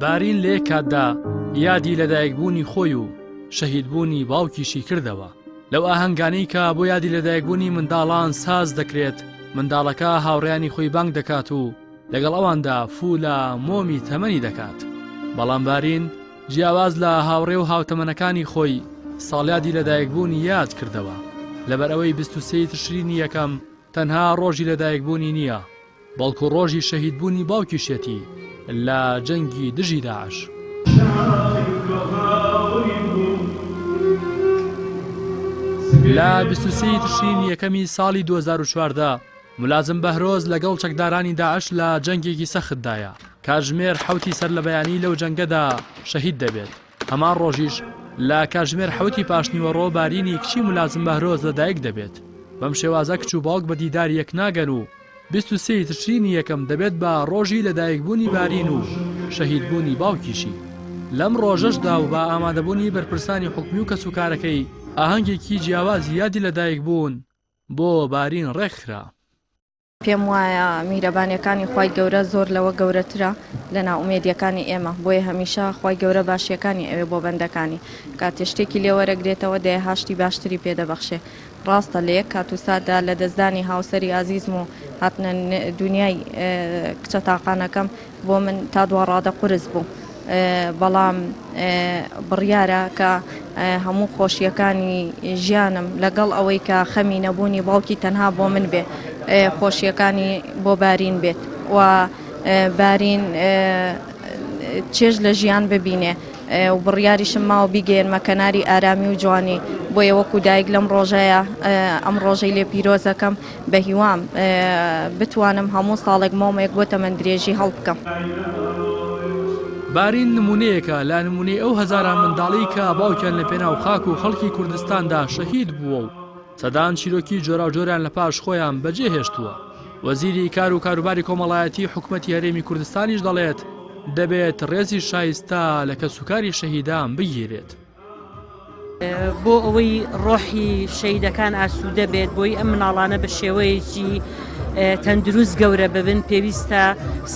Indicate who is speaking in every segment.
Speaker 1: بارین لە یەک کاتدا یادی لەدایکبوونی خۆی و شەهیدبوونی باوکیشی کردەوە. لەو ئاهەنگانەی کە بۆ یادی لەدایکبوونی منداڵان ساز دەکرێت، منداڵەکە هاوڕێیانی خۆی بانگ دەکات و لەگەڵ ئەواندا فوو لە مۆمی تەمەنی دەکات. بەڵام بارین جیاواز لە هاوڕێ و هاوتەمەنەکانی خۆی ساڵیادی لەدایکبوونی یاد کردەوە، لەبەرئەوەی 23 ی تشرینی یەکەم تەنها ڕۆژی لەدایکبوونی نییە، بەڵکو ڕۆژی شەهیدبوونی باوکیشیەتی لە جەنگی دژی داعش. لە 23 ی تشرینی یەکەمی ساڵی 2014 مولازم بەهرۆز لەگەڵ چەکدارانی داعش لە جەنگێکی سەختدایە، کاتژمێر حەوتی سەرلەبەیانی لەو جەنگەدا شەهید دەبێت، هەمان ڕۆژیش لە کاتژمێر حەوتی پاشنیوەڕۆ بارینی کچی مولازم بەهرۆز لەدایک دەبێت، بەم شێوازە کچ و باوک بە دیدار یەک ناگەن و 23 ی تشرینی یەکەم دەبێت بە ڕۆژی لەدایکبوونی بارین و شەهیدبوونی باوکیشی. لەم ڕۆژەشدا و بە ئامادەبوونی بەرپرسانی حکومی و کەسوکارەکەی ئاهەنگێکی جیاوازی یادی لەدایکبوون بۆ بارین ڕێکخرا.
Speaker 2: پێم وایە میهرەبانیەکانی خوای گەورە زۆر لەوە گەورەترە لە نائومێدیەکانی ئێمە بۆیە هەمیشە خوای گەورە باشیەکانی ئەوێ بۆ بەندەکانی کاتێ شتێکی لێ وەرەگرێتەوە دەیەها شتی باشتری پێ دەبەخشێ ڕاستە لە یەک کات و ساتدا لە دەستدانی هاوسەری ئازیزم و هاتنە دونیای کچە تاقانەکەم بۆ من تا دوا ڕادە قورس بوو بەڵام بڕیارە کە هەموو خۆشیەکانی ژیانم لەگەڵ ئەوەی کە خەمی نەبوونی باوکی تەنها بۆ من بێ خۆشیەکانی بۆ بارین بێت و بارین چێژ لە ژیان ببینێ و بڕیاریشم ماوە بیگەیەنمە کەناری ئارامی و جوانی بۆیە وەکو دایک لەم ڕۆژەیە ئەم ڕۆژەی لێ پیرۆزەکەم بەهیوام بتوانم هەموو ساڵێک مۆمێک بۆ تەمەن درێژی هەڵبکەم.
Speaker 1: بارین نمونەیەکە لە نمونەی ئەو هەزاران منداڵەی کە باوکیان لە پێناو خاک و خەڵکی کوردستاندا شەهید بووە و سەدان چیرۆکی جۆراوجۆریان لە پاش خۆیان بەجێ هێشتووە. وەزیری کار و کاروباری کۆمەڵایەتی حکومەتی هەرێمی کوردستانیش دەڵێت، دەبێت ڕێزی شایستە لە کەسوکاری شەهیدان بگیرێت.
Speaker 3: بۆ ئەوەی ڕۆحی شەیدەکان ئاسوودە بێت بۆی ئەم مناڵانە بە شێوەیەکی تەندروست گەورە ببن پێویستە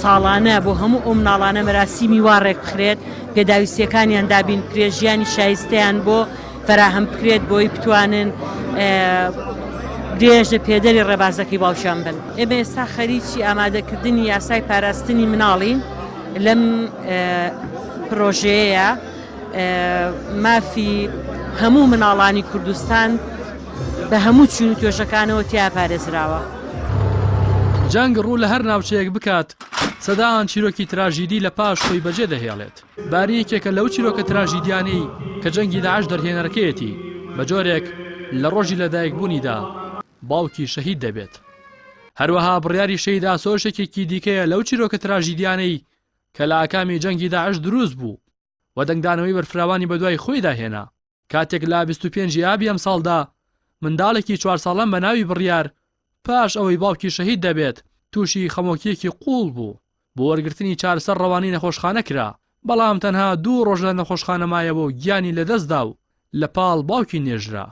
Speaker 3: ساڵانە بۆ هەموو ئەو مناڵانە مەراسیمی وا ڕێک بخرێت پێداویستیەکانیان دابین بکرێت ژیانی شایستەیان بۆ فەراهەم بکرێت بۆی بتوانن درێژە پێدەری ڕێبازەکەی باوکیان بن. ئێمە ئێستا خەریکی ئامادەکردنی یاسای پاراستنی مناڵین لەم پرۆژەیە مافی هەموو مناڵانی کوردستان بە هەموو چین و توێژەکانەوە تیا پارێزراوە.
Speaker 1: جەنگ ڕوو لە هەر ناوچەیەک بکات، سەدان چیرۆکی تراژیدی لە پاش خۆی بەجێ دەهێڵێت. باری یەکێکە لەو چیرۆکە تراژیدیانەی کە جەنگی داعش دەرهێنەرەکەیەتی، بە جۆرێک لە ڕۆژی لەدایکبوونیدا باوکی شەهید دەبێت. هەروەها بڕیاری شەهید ئاسۆش یەکێکی دیکەیە لەو چیرۆکە تراژیدیانەی کە لە ئاکامی جەنگی داعش دروست بوو و دەنگدانەوەی بەرفراوانی بەدوای خۆیدا هێنا کاتێک لە 25 ی ئابی ئەمساڵدا منداڵێکی چوار ساڵان بە ناوی بڕیار پاش ئەوەی باوکی شەهید دەبێت تووشی خەمۆکییەکی قووڵ بوو بۆ وەرگرتنی چارەسەر ڕەوانەی نەخۆشخانە کرا بەڵام تەنها دوو ڕۆژ لە نەخۆشخانە مایەوە و گیانی لەدەستدا و لە پاڵ باوکی نێژرا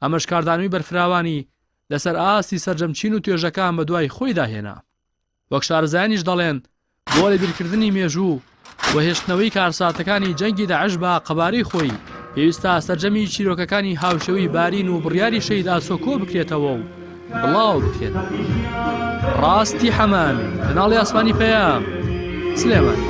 Speaker 1: ئەمەش کاردانەوەی بەرفراوانی لەسەر ئاستی سەرجەم چین و توێژەکان بەدوای خۆیدا هێنا. وەک شارەزایانیش دەڵێن بۆ لەبیرکردنی مێژوو و هێشتنەوەی کارساتەکانی جەنگی داعش بە قەبارەی خۆی پێویستە سەرجەمی چیرۆکەکانی هاوشێوەی بارین و بڕیاری شەهید ئاسۆ کۆ بکرێتەوە و بڵاو بکرێنەوە. ڕاستی حەمامی، کەناڵی ئاسمانی پەیام، سلێمانی.